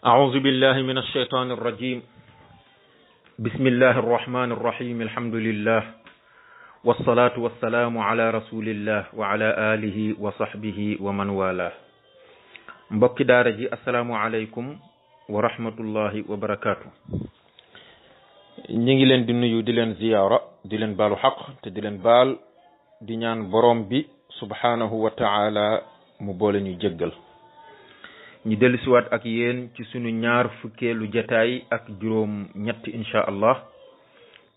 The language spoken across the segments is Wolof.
أعوذ بالله من الشيطان الرجيم بسم الله الرحمن الرحيم الحمد لله والصلاة والسلام على رسول الله وعلى آله وصحبه ومن والاه mbokki daara ji asalaamu aleykum wa rahmatullahi wa barakaatu. ñi ngi leen di nuyu di leen ziyaara di leen baalu xaq te di leen baal di ñaan borom bi subhanahu wa taala mu boole ñu jéggal. ñu dellusiwaat ak yéen ci sunu ñaar fukkeelu jataay ak juróom ñett insha allah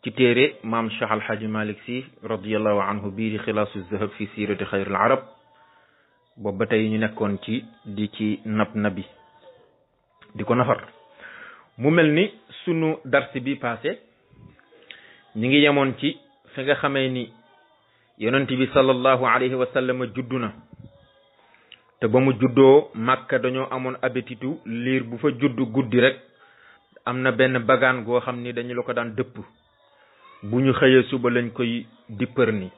ci téere maam Cheikh Alhaji Malick Sy radiallahu anhu bii di xilaasu zahab fi siirati xayril arab boobu ba tey ñu nekkoon ci di ci nabi di ko nafar. mu mel ni sunu darsi bi passé ñi ngi yemoon ci fi nga xamee ni yonent bi sallallahu alayhi wa sallam juddu na te ba mu juddoo Màkka dañoo amoon habitude liir bu fa judd guddi rek am na benn bagaan goo xam ni dañu la ko daan dëpp bu ñu xëyee suba lañ koy dippër ni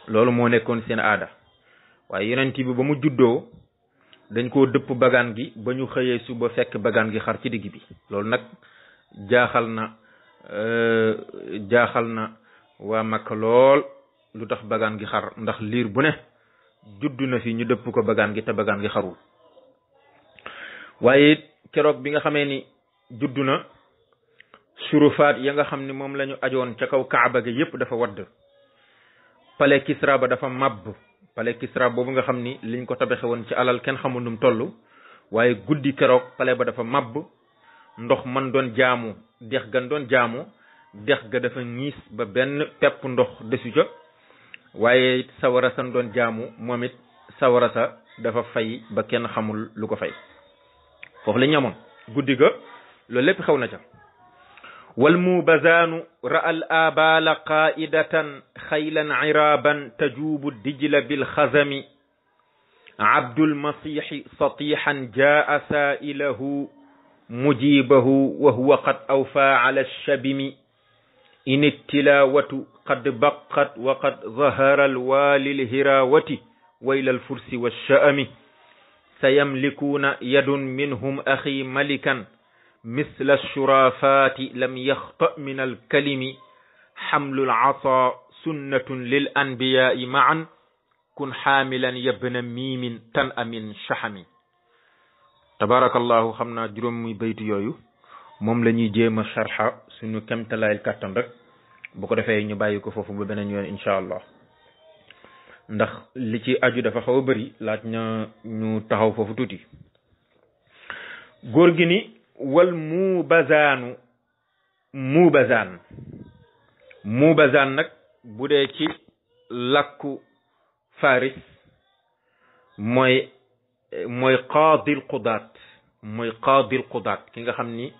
loolu moo nekkoon seen aada. waaye yonent bi ba mu juddoo dañ koo dëpp bagaan gi ba ñu xëyee suba fekk bagaan gi xar ci digg bi. loolu nag jaaxal na waa Makka lool lu tax bagaan gi xar ndax liir bu ne juddu na fi ñu dëpp ko bagaan gi te bagaan gi xarul. waaye keroog bi nga xamee ni juddu na surufaat ya nga xam ni moom la ñu ajoon ca kaw Kaaba gi yépp dafa wadd. pale Kisra ba dafa màbb. pale Kisra boobu nga xam ni liñ ko tabaxe woon ci alal kenn xamul num toll waaye guddi keroog pale ba dafa màbb. ndox man doon jaamu dex gan doon jaamu dex ga dafa ñiis ba benn pepp ndox desu ca waaye sawara san doon jaamu moom it sawara sa dafa fay ba kenn xamul lu ko fay. foofu la ñamoon guddi ga loolu lépp xew na ca. wal mubazaanu ra'al abala qaidatan xaylan iraban tajuubu dijla bil xazami abdul masiixi satiixan jaa saailahu mujibahu wa huwa qad awfa ala shabimi in ittilawatu qad baqat wa qad zahara alwali lhirawati wayla alfursi walsha'ami sayamlikuuna yadun minhum axi malikan misla shurafati lam yaxta min alkalimi xamlu alasa sunnatun lil anbiyai maan kun xaamilan yabna miimin tan amin shahami. tabarakallahu xam naa juróomi baytu yooyu moom la ñuy jéem a sharxa suñu kemtalaayil kàttan rek bu ko defee ñu bàyyi ko foofu ba beneen yoon incha allah ndax li ci aju dafa xaw a bëri laaj na ñu taxaw foofu tuuti. góor gi ni wal mubazaanu mubazaan nag bu dee ci làkku faris mooy qaadil qudaat ki nga xam ni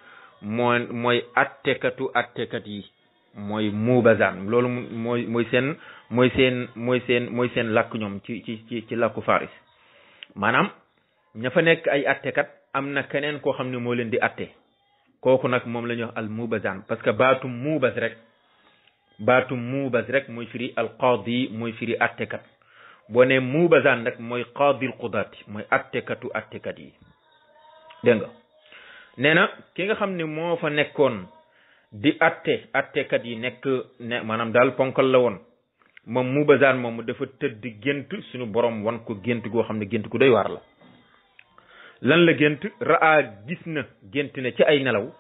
mooy attekat yi mooy mubazaan. loolu mooy seen làkk ñoom ci làkku faris. maanaam ña fa nekk ay attekat am na keneen koo xam ne moo leen di atte kooku nag moom la ñuy wax al mubazaan parce que baatum mubaz rek mooy firi al qaadi mooy firi attekat. boo ne mubazaan nag mooy qaadil qudaat mooy attekat yi dégg nga. nee na ki nga xam ne moo fa nekkoon di attekat yi maanaam daal ponkal la woon moom mubazaan moom dafa tëdd gént suñu borom wan ko gént goo xam ne gént ku doy waar la. lan la gént raa gis na gént ne ci ay nelaw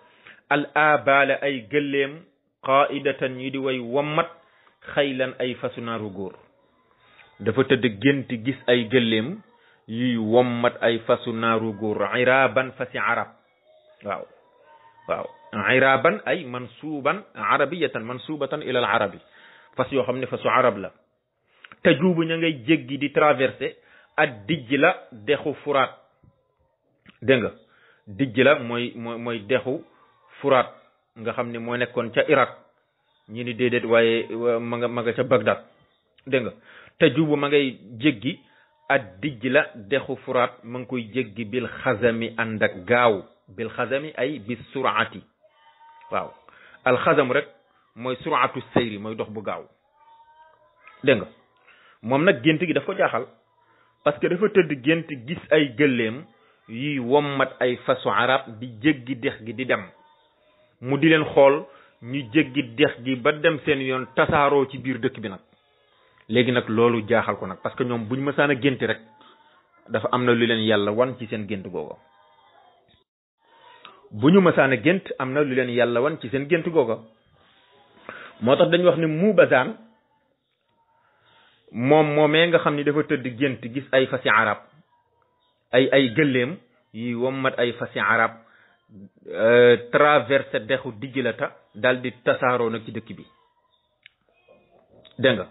al abala ay gëléem qaidatan ñi di way wommat xaylan ay fasu naaru góor. dafa tëdd gént gis ay gëléem yuy wommat ay fasu naaru góor iraban fasi arab waaw iraban ay mansuban arabiyatan mansubatan ila al arabi fas yoo xam ne fasu arab la. tajuubu ña ngay jéggi di traversé ad dijla dexu furaat. dégg nga dijla mooy dexu furaat nga xam ne moo nekkoon ca Irak ñi ni déedéet waaye ma nga ca Bagdad. dégg nga tajuubu ma ngay jéggi ad dijla dexu furaat ma ngi koy jéggi bil xazami ànd ak gaaw bil xazami ay bis suraati. waaw alxazam rek mooy suraatu seyri mooy dox bu gaaw. dégg nga moom nag gént gi daf ko jaaxal parce que dafa tëdd gént gis ay gëléem yuy wommat ay fasu arab di jéggi dex gi di dem mu di leen xool ñu jéggi dex gi ba dem seen yoon tasaaroo ci biir dëkk bi nag léegi nag loolu jaaxal ko nag parce que ñoom buñ mësaan a gént rek dafa am na lu leen yàlla wan ci seen gént googa bu ñu mësaan a gént am na lu leen yàlla wan ci seen gént googa moo tax dañu wax ne Mubazan moomee nga xam ni dafa tëdd gént gis ay fasi arab ay gëléem yi wommat ay fasi arab traversé dexu Dijlata daal di tasaaroo nag ci dëkk bi dégg nga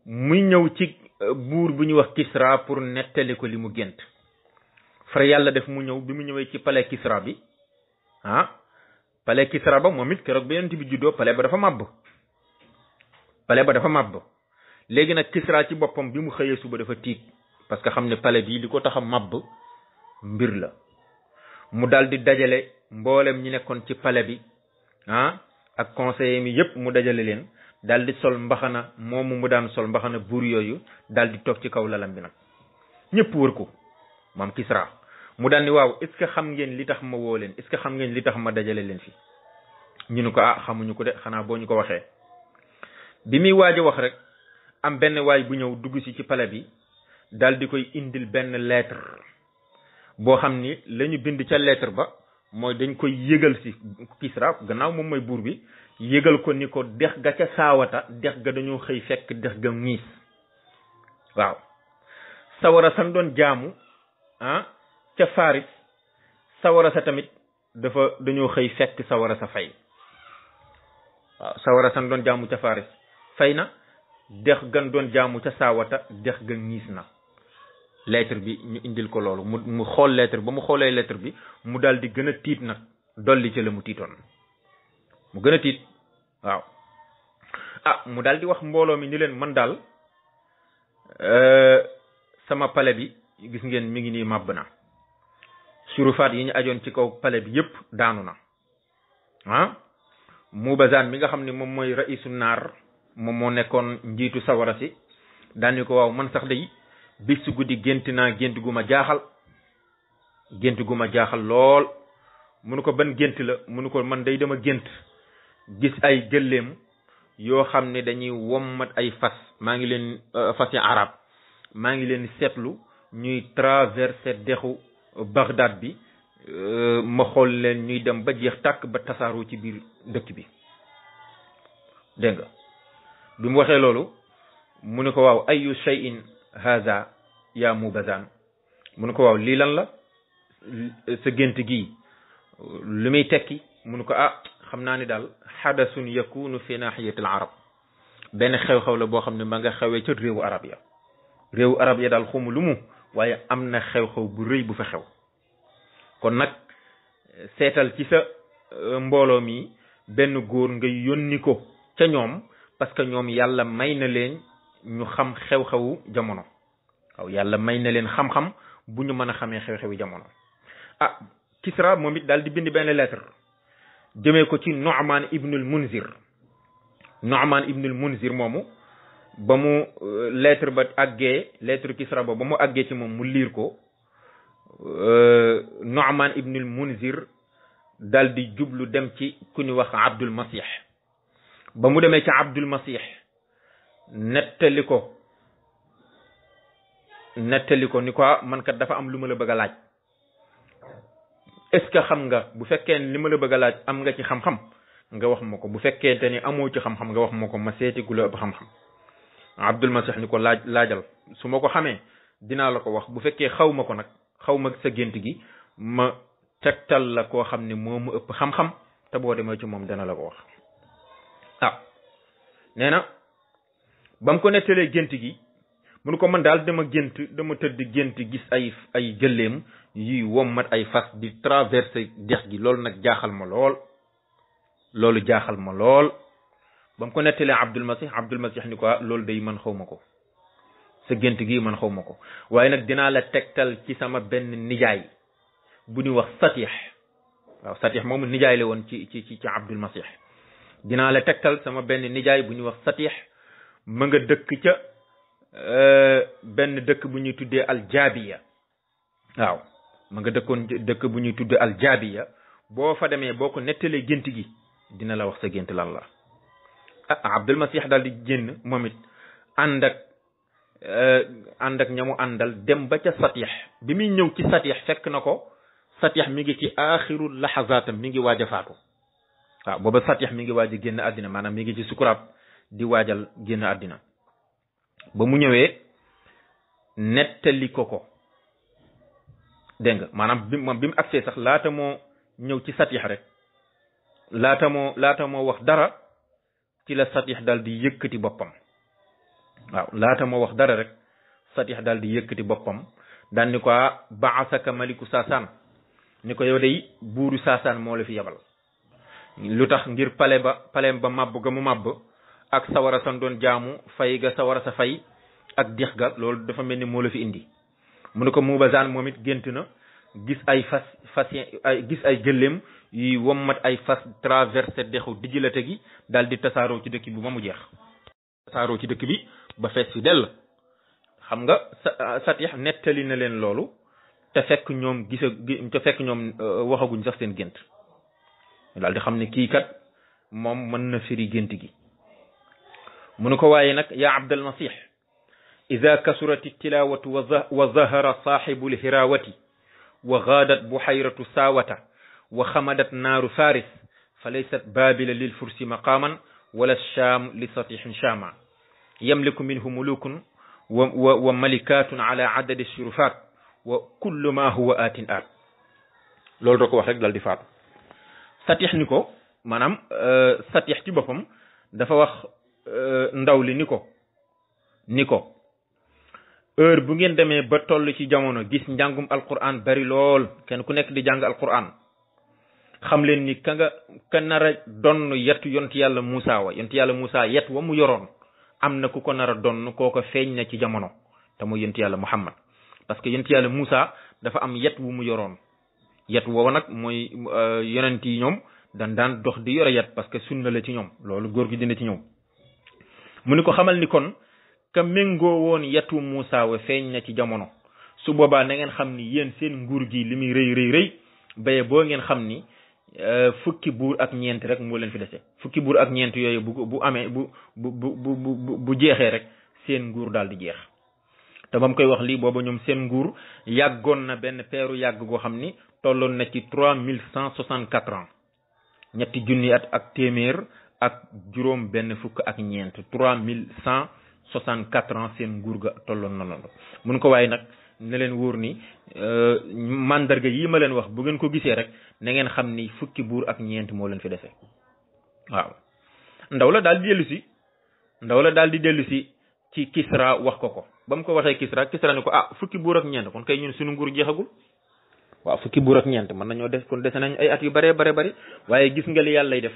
muy ñëw ci buur bu ñuy wax Kisra pour nettali ko li mu gént far yàlla def mu ñëw bi mu ñëwee ci palais Kisra bi palais Kisra ba moom it keroog ba yonent bi juddoo palais ba dafa màbb léegi nag Kisra ci boppam bi mu xëyee suba dafa tiit parce que xam ne palais bii li ko tax a màbb mbir la mu daal di dajale mboolem ñi nekkoon ci palais bi ak conseiller mi yépp mu dajale leen daal di sol mbaxana moomu mu daan sol mbaxana buur yooyu daal di toog ci kaw lalam bi nag ñëpp wër ko moom Kisra mu daal ni waaw est-ce que xam ngeen li tax ma woo leen est-ce que xam ngeen li tax ma dajale leen fi ñu ne ko xamuñu ko de xanaa boo ñu ko waxee bi muy waaj a wax rek am benn waay bu ñëw dugg si ci palais bi daal di koy indil benn lettre boo xam ni la ñu bind ca lettre ba mooy dañ koy yëgal si Kisra gannaaw moom mooy buur bi yëgal ko ni ko dex ga ca saawata dex ga dañoo xëy fekk dex ga ñiis waaw sawara san doon jaamu ca Faris sawara sa tamit dañoo xëy fekk sawara sa fay waaw sawara san doon jaamu ca Faris fay na dex gan doon jaamu ca saawata dex ga ñiis na lettre bi ñu indil ko loolu mu xool lettre ba mu xoolee lettre bi mu daal di gën a tiit nag dolli ca la mu tiitoon mu gën a tiit waaw mu daal di wax mbooloo mi ni leen man daal sama palais bi gis ngeen mi ngi nii màbb na surufaat yi ñu ajoon ci kaw palais bi yépp daanu na Mubazan mi nga xam ne moom mooy raisu naar moom moo nekkoon njiitu sawara si daani ko waaw man sax day bis su guddi gént naa gént gu ma jaaxal lool munu ko ban gént la munu ko man day dama gént gis ay gëléem yoo xam ne dañuy wommat ay fas maa ngi leen fas yi arab maa ngi leen seetlu ñuy traversé dexu Bagdad bi ma xool leen ñuy dem ba jeex tàkk ba tasaaroo ci biir dëkk bi dégg nga bi mu waxee loolu mu ne ko waaw ayu shay'in haza ya Mubazan mu ne ko waaw lii lan la sa gént gi lu muy tekki mu ne ko xam naa ni daal xadasun yakunu fi nahiyati al arab benn xew-xew la boo xam ne ma nga xewee ca réewu arab ya daal xumu lu mu waaye am na xew-xew bu rëy bu fa xew kon nag seetal ci sa mbooloo mi benn góor nga yónni ko ca ñoom parce que ñoom yàlla may na leen ñu xam xew-xewu jamono waaw yàlla may na leen xam-xam bu ñu mën a xamee xew-xewu jamono Kisra moom it daal di bind benn lettre jëmee ko ci Nu'man ibnul Munzir moomu ba mu lettre ba àggee lettre Kisra ba mu àggee ci moom mu liir ko Nu'man ibnul Munzir daal di jublu dem ci ku ñu wax Abdul Masih ba mu demee ci Abdul Masih nettali ko ni ko man kat dafa am lu ma la bëgg a laaj est-ce que xam nga bu fekkee li ma la bëgg a laaj am nga ci xam-xam nga wax ma ko bu fekkee te ni amoo ci xam-xam nga wax ma ko ma seeti ku la ëpp xam-xam Abdul Masih ni ko laajal su ma ko xamee dinaa la ko wax bu fekkee xaw ma ko nag xaw ma sa gént gi ma tegtal la koo xam ne moo mu ëpp xam-xam te boo demee ci moom dana la ko wax nee na ba mu ko nettalee gént gi mu ne ko man daal dama tëdd gént gis ay gëléem yuy wommat ay fas di traversé dex gi loolu nag jaaxal ma lool ba mu ko nettalee Abdul Masih ni ko loolu day man xaw ma ko sa gént gi man xaw ma ko waaye nag dinaa la tegtal ci sama benn nijaay bu ñu wax Satih waaw Satih moomu nijaay la woon ci Abdul Masih dinaa la tegtal sama benn nijaay bu ñuy wax Satih ma nga dëkk ca benn dëkk bu ñuy tuddee Aljaabiya waaw ma nga dëkkoon dëkk bu ñuy tudd al jaabiya boo fa demee boo ko nettalee gént gi dina la wax sa gént lan la. Abdul Masih daal di génn moom it ànd ak ñamu àndal dem ba ca Satih bi muy ñëw ci Satih fekk na ko Satih mi ngi ci aaxirul laxazaatam mi ngi waaj a faatu waaw booba Satih mi ngi waaj a génn àddina maanaam mi ngi ci sukuraat di waajal génn àddina ba mu ñëwee nettali ko dégg nga maanaam bi mu agsee sax laata moo ñëw ci Satih rek laata moo wax dara ci la Satih daal di yëkkati boppam waaw laata moo wax dara rek Satih daal di yëkkati boppam daan ni ko baasaka maliku Saasaan ni ko yow day buuru Saasaan moo la fi yabal lu tax ngir paleem ba màbb ga mu màbb ak sawara san doon jaamu fay ga sawara sa fay ak dex ga loolu dafa mel ni moo la fi indi mu ne ko Mubazaan moom it gént na gis ay gis ay gëléem yuy wommat ay fas traversé dexu Dijlate gi daal di tasaaroo ci dëkk bi ba mu jeex tasaaroo ci dëkk bi ba fees fi dell xam nga Satih nettali na leen loolu te fekk ñoom waxaguñ sax seen gént daal di xam ne kii kat moom mën na firi gént gi mu ne ko waaye nag yaa Abdal Masih ida kasurati tilawatu wa zahara saaxibu lhirawati wa gaadat buhayratu saawata wa xamadat naaru faris fa laysat baabila lil fursi maqaaman wala shaam li satihin shaama yamliku minhu mulukun wa malikatun ala adadi shurufat wa kullu ma huwa aatin aat loolu doo ko wax rek dal di faatu Satih ni ko maanaam Satih ci boppam dafa wax ndaw li ni ko heure bu ngeen demee ba toll ci jamono gis njàngum alquran bari lool kenn ku nekk di jàng alquran xam leen ni ka nar a donn yetu yonti yàlla Moussa yet wa mu yoroon am na ku ko nar a donn kooko feeñ na ci jamono te mooy yonti yàlla Muhammad parce que yonti yàlla Moussa dafa am yet wu mu yoroon yet woowa nag mooy yonent yi ñoom daan dox di yore yet parce que sunna la ci ñoom loolu góor gi dina ci ñëw mu ni ko xamal ni kon ka méngoo woon yetu Moussa wa feeñ na ci jamono su boobaa na ngeen xam ni yéen seen nguur gi li muy rëy baye boo ngeen xam ni fukki buur ak ñeent rek moo leen fi dese fukki buur ak ñeent yooyu bu jeexee rek seen nguur daal di jeex te ba mu koy wax lii booba ñoom seen nguur yàggoon na benn peeru yàgg goo xam ni tolloon na ci 3164 ans ñetti junni at ak téeméer ak juróom benn fukk ak ñeent 3164 ans seen nguur ga tolloon na loolu mun ko waaye nag ne leen wóor ni mandarga yi ma leen wax bu ngeen ko gisee rek na ngeen xam ni fukki buur ak ñeent moo leen fi defee waaw ndaw la daal di dellu si ci Kisra wax ko ba mu ko waxee Kisra ni ko fukki buur ak ñeent kon kay ñun suñu nguur jeexagul waaw fukki buur ak ñeent mën nañoo def kon dese nañ ay at yu bare bari waaye gis nga li yàlla lay def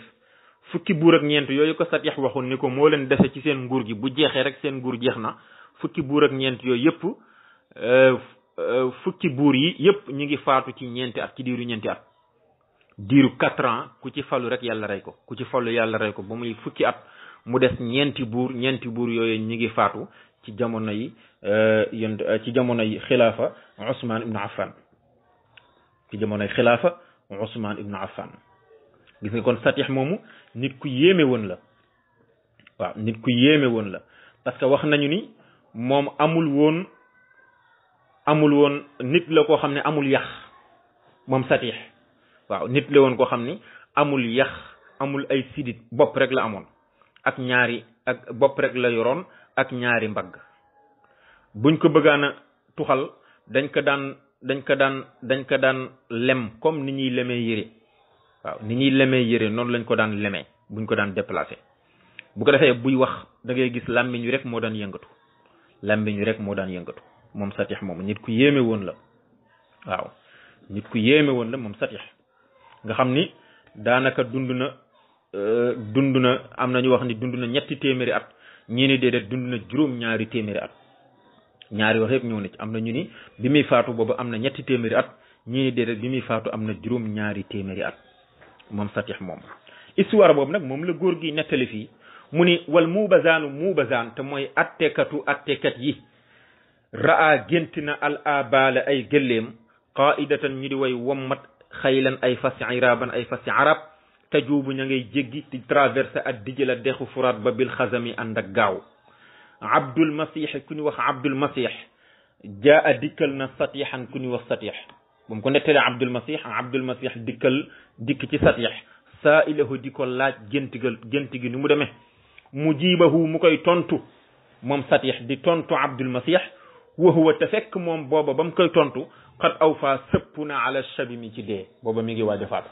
fukki buur ak ñeent yooyu ko Satih waxul ni ko moo leen dese ci seen nguur gi bu jeexee rek seen nguur jeex na fukki buur ak ñeent yooyu yëpp fukki buur yi yëpp ñu ngi faatu ci ñeenti at ci diiru ñeenti at diiru 4 ans ku ci falu rek yàlla rey ko ba muy fukki at mu des ñeenti buur yooyu ñu ngi faatu ci jamono yi xilaafa Usmaan ibnu Affan gis nga kon Satih moomu nit ku yéeme woon la parce que wax nañu ni moom amul woon nit la koo xam ne amul yax moom Satih waaw nit la woon koo xam ni amul yax amul ay sidit bopp rek la amoon ak bopp rek la yoroon ak ñaari mbagg buñ ko bëggaan a tuxal dañ ko daan lem comme ni ñuy lemee yére waaw ni ñuy lemee yére noonu lañ ko daan lemee buñ ko daan déplacé bu ko defee buy wax da ngay gis làmmiñ wi rek moo daan yëngatu moom Satih moom nit ku yéeme woon la waaw nit ku yéeme woon la moom Satih nga xam ni daanaka dund na am na ñu wax ni dund na 300 at ñii ni déedéet dund na 200 at ñaari wax yëpp ñëw na ci am na ñu ni bi muy faatu boobu am na 300 at ñii ni déedéet bi muy faatu am na 200 at moom Satih moom histoire boobu nag moom la góor gi nettali fii mu ni wal Mubazaan te mooy attekat yi raa gént na al abala ay gëléem qaidatan ñu di way wommat xaylan ay fasi iraban ay fasi arab tajuubu ña ngay jéggi di traversé ak dijëla dexu furaat ba bil xasami ànd ak gaaw abdul masih ku ñu wax abdul masih jaa dikkal na satixan ku ñu wax satix bu mu ko nettalee abdul masih dikk ci satix saa ilahu di ko laaj gént gi ni mu demee mujibahu mu koy tontu moom satix di tontu abdul masih wa huwa te fekk moom booba ba mu koy tontu qad aw faa sëpp na ala shabimi ci dee booba mi ngi waaj a faatu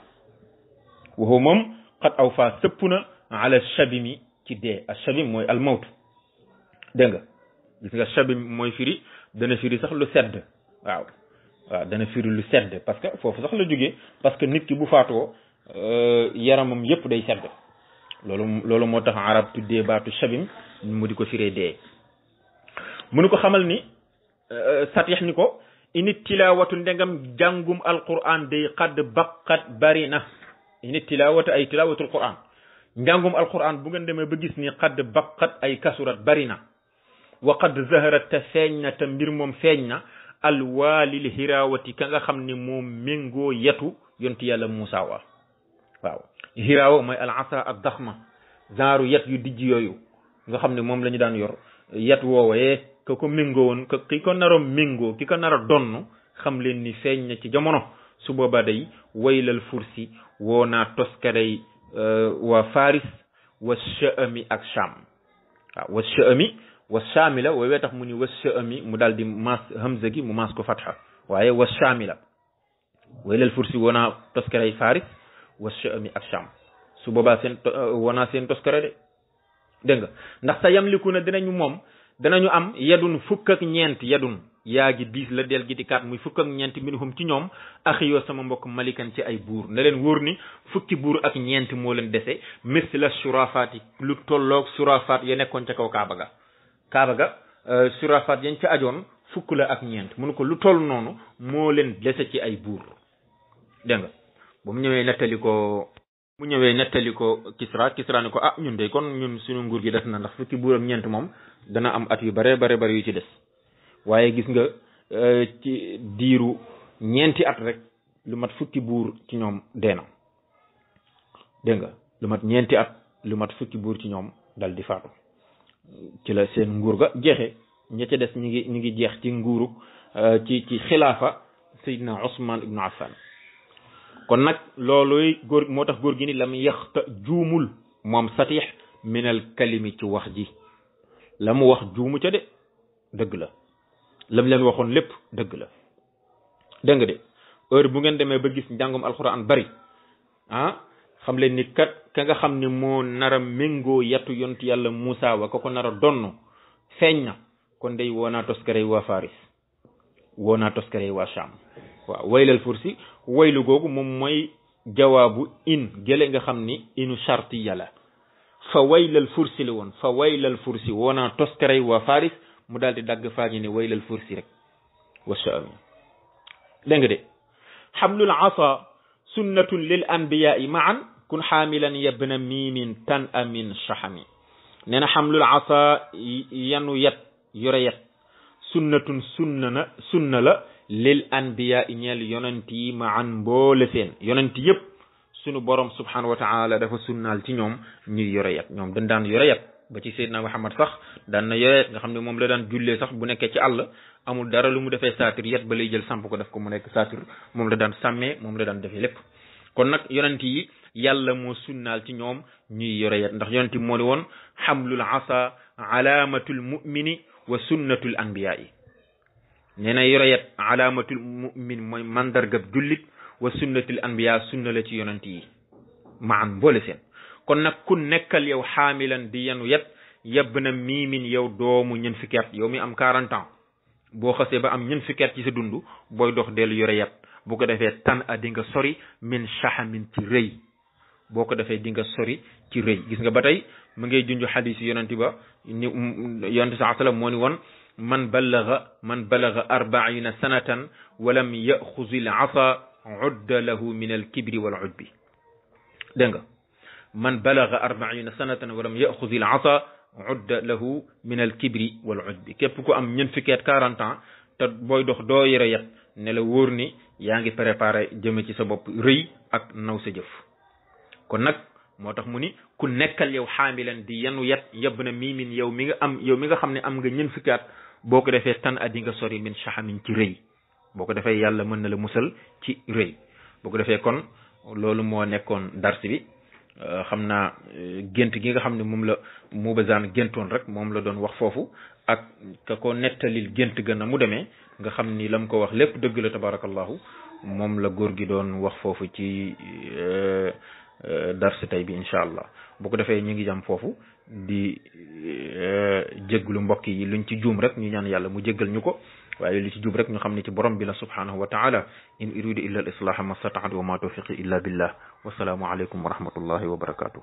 wa huwa moom qad aw faa sëpp na ala shabimi ci dee al shabim mooy al mawt dégg nga gis nga shabim mooy firi dana firi sax lu sedd waaw dana firi lu sedd parce que foofu sax la jógee parce que nit ki bu faatoo yaramam yépp day sedd loolu moo tax arab tuddee baatu shabim mu di ko firee dee mu nu ko xamal ni satix ni ko init tilawatu ndengam jàngum alquran day xadd baqat bari na init tilawatu ay tilawatul quran njàngum alquran bu ngeen demee ba gis ni xadd baqat ay kasurat bari na wa qad zaharat te feeñ na te mbir moom feeñ na alwaalil hirawati ka nga xam ni moom méngoo yetu yonti yàlla Muusa waaw hiraawa mooy al asa ad daxma genre yet yu dijj yooyu nga xam ne moom la ñu daan yor yet woowee ka ko méngoo woon ki ko nar a méngoo ki ko nar a donn xam leen ni feeñ na ci jamono su boobaa day waylal fursi woo naa toskarey waa faris wa sha'ami ak sham waaw wa sha'ami wa shaami la woowee tax mu ni wa sha'ami mu daal di maas hamza gi mu maas ko fatxa waaye wa shaami la waylal fursi woo naa toskarey faris wa sha'ami ak sham su boobaa seen wonaa seen toskare de dégg nga ndax sa yamliku na danañu am yadun fukk ak ñeent yadun yaa gi 10 la del gi di 4 muy fukk ak ñeent minhum ci ñoom axiyoo sama mbokk malikan ci ay buur na leen wóor ni fukki buur ak ñeent moo leen dese misla surafaat yi lu tolloog surafaat ya nekkoon ca kaw kaaba ga surafaat yañ ca ajoon fukk la ak ñeent mënu ko lu toll noonu moo leen dese ci ay buur dégg nga bu mu ñëwee nettali ko Kisra ni ko ñun de kon ñun suñu nguur gi des na ndax fukki buur ak ñeent moom dana am at yu bare yu ci des waaye gis nga ci diiru ñeenti at rek lu mat fukki buur ci ñoom dee na dégg nga lu mat ñeenti at lu mat fukki buur ci ñoom dal di faatu ci la seen nguur ga jeexe ña ca des ñi ngi jeex ci nguuru ci xilaafa Seydina Ousmane ibnu Affan kon nag looluy góor moo tax góor gi ni lam yaxta juumul moom satix minal kalimi ci wax ji la mu wax juumu ca de dëgg la lam leen waxoon lépp dëgg la dégg nga de heure bu ngeen demee ba gis njàngum alxuraan bari xam leen ni kat ka nga xam ni moo nar a méngoo yatu yontu yàlla Muusa wa ko nar a donn feeñ na kon day woonaa toskarey waa Faris woonaa toskarey waa Sham waaw waylal fursi waylu googu moom mooy jawaabu in gële nga xam ni inu chartiya la fa waylal fursi la woon fa waylal fursi woonaa toskarey waa Faris mu daal di dagg faa ñu ne waylal fursi rek wa sha'ami dégg nga de xamlul asa sunnatun lil anbiyaai maan kun xaamilan yabna miimin tan amin shahami nee na xamlul asa yanu yet yore yet sunnatun sunna la lil anbiyaai ñeel yonent yi maan mboole seen yonent yëpp sunu borom subhanahu wa taala dafa sunnaal ci ñoom ñuy yore yet ñoom dañ daan yore yet ba ci Seydina Muhammad sax daan na yore yet nga xam ne moom la daan jullee sax bu nekkee ci àll amul dara lu mu defee saatir yet ba lay jël samp ko def ko mu nekk saatir moom la daan sàmmee moom la daan defee lépp kon nag yonent yi yàlla moo sunnaal ci ñoom ñuy yore yet ndax yonent yi moo ne woon xamlul asa alaamatul mumini wa sunnatul anbiya yi nee na yore yet alaamatul mumin mooy mandargab jullit wa sunnatul anbiya sunna la ci yonent yi maan mboole seen kon nag ku nekkal yow xaamilan di yenu yet yebb na miimin yow doomu ñen fukki at yow mi am 40 ans boo xasee ba am ñen fukki at ci sa dund booy dox dellu yore yet bu ko defee tan a di nga sori min shahamin ci rëy boo ko defee di nga sori ci rëy gis nga ba tey mu ngay junj xadis yonent ba ni yonent saa sallam moo ni woon man balaga 40 sanatan walam yaxuzi l asa udda lahu min al kibri wal ujbi dégg nga man balaga 40 sanatan walam yaxuzi l asa udda lahu min al kibri wal ujbi képp ku am ñen fukki at 40 ans te booy dox doo yore yet ne la wóor ni yaa ngi préparé jëme ci sa bopp rëy ak naw sa jëf kon nag moo tax mu ni ku nekkal yow xaamilan di yanu yab na miimin yow mi nga xam ne am nga ñen fukki at boo ko defee tan at yi nga sori min shahamin ci rëy boo ko defee yàlla mën na la musal ci rëy boo ko defee kon loolu moo nekkoon dars bi xam naa gént gi nga xam ne moom la Mubazan géntoon rek moom la doon wax foofu ak ka ko nettalil gént gën a mu demee nga xam ni la mu ko wax lépp dëgg la tabarakallahu moom la góor gi doon wax foofu ci dars tey bi incha allah bu ko defee ñu ngi jam foofu di jégglu mbokk yi luñ ci juum rek ñu ñaan yàlla mu jéggal ñu ko waaye li ci jub rek ñu xam ne ci borom bi la subhanahu wa taala in uridu illa al islaha ma stataatu wa ma tawfiqi illa billah wasalaamu aleykum wa rahmatullahi wa barakatuh